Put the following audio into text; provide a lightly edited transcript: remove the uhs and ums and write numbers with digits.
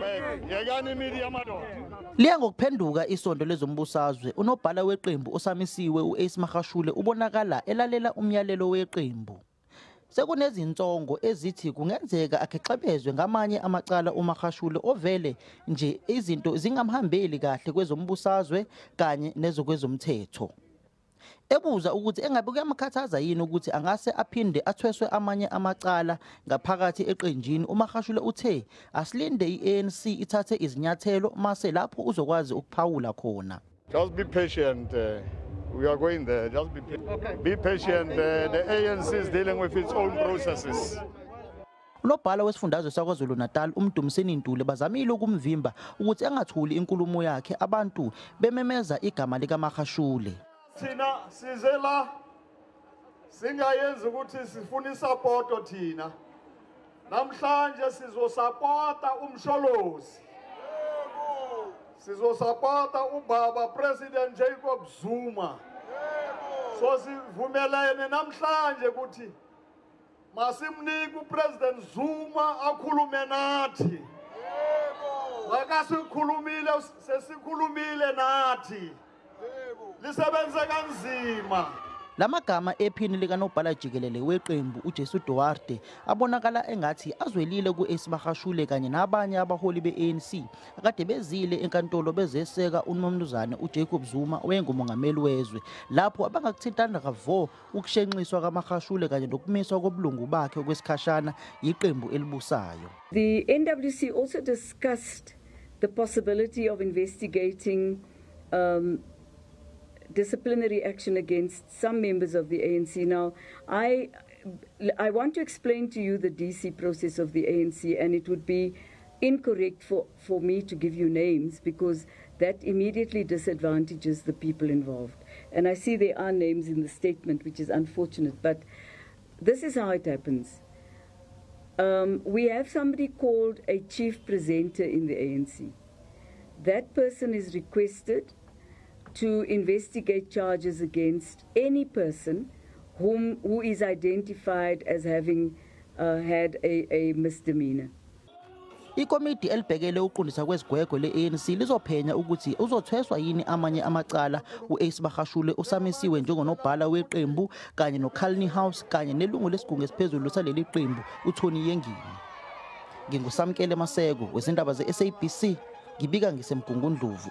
back. Yekani media madoda. Liya ngokuphenduka isonto lezombusazwe, unobhala weqembu osamisiwe u-Ace Magashule ubonakala elalela umyalelo weqembu. Sekunezinsongo ezithi kungenzeka akhexebezwe ngamanye amacala uMagashule ovele nje izinto zingamhambeli kahle kwezombusazwe kanye nezokwezomthetho. Ebuza ukuthi engabe kuyamkhathaza yini ukuthi angase aphinde athweswe amanye amacala ngaphakathi eqenjini, uMagashule uthe asilinde i-ANC ithathe izinyathelo mase lapho uzokwazi ukuphawula khona. Just be patient. We are going there. Just be patient. The ANC is dealing with its own processes. Unobhala wesifundazwe saKwaZulu Natal uMdumiseni Ntuli bazamile ukumvimba ukuthi angathuli inkulumo yakhe, abantu bememeza igama likaMagashule. Thina size la singayenzi ukuthi sifuna isupport thina. Namhlanje sizosupporta uMsholozi. Sizosupporta ubaba President Jacob Zuma. So sivumelene namhlanje ukuthi masimnike uPresident Zuma akhulume nathi. Makasikhulumile, sesikhulumile nathi. Lisebenze kanzima. Lamagama ephini likanobhala jikelele weqembu uJesu Duarte abonakala engathi azwelile ku-Ace Magashule kanye nabanye abaholi be-ANC akade bezile enkantolo bezeseka umnumzane uJacob Zuma owayengumongameli wezwe, lapho abangakuthintana kavo ukushenxiswa kaMagashule kanye nokumiswa kobulungu bakhe okwesikhashana yiqembu elibusayo. The NWC also discussed the possibility of investigating disciplinary action against some members of the ANC. Now, I want to explain to you the DC process of the ANC, and it would be incorrect for me to give you names because that immediately disadvantages the people involved. And I see there are names in the statement, which is unfortunate, but this is how it happens. We have somebody called a chief presenter in the ANC. That person is requested to investigate charges against any person who is identified as having had a misdemeanor. Ikomidi elibhekele uqondisa kwezigwegwe le-ANC lizophenya ukuthi uzothweswa yini amanye amacala u-Ace Magashule osamisiwe njengonobhala weqembu kanye noCarl Niehaus kanye nelungu lesigungu esiphezulu saleli qembu uTony Yengeni. NginguSamkele Maseko wezindaba ze-SABC, ngibika ngiseMgungundlovu.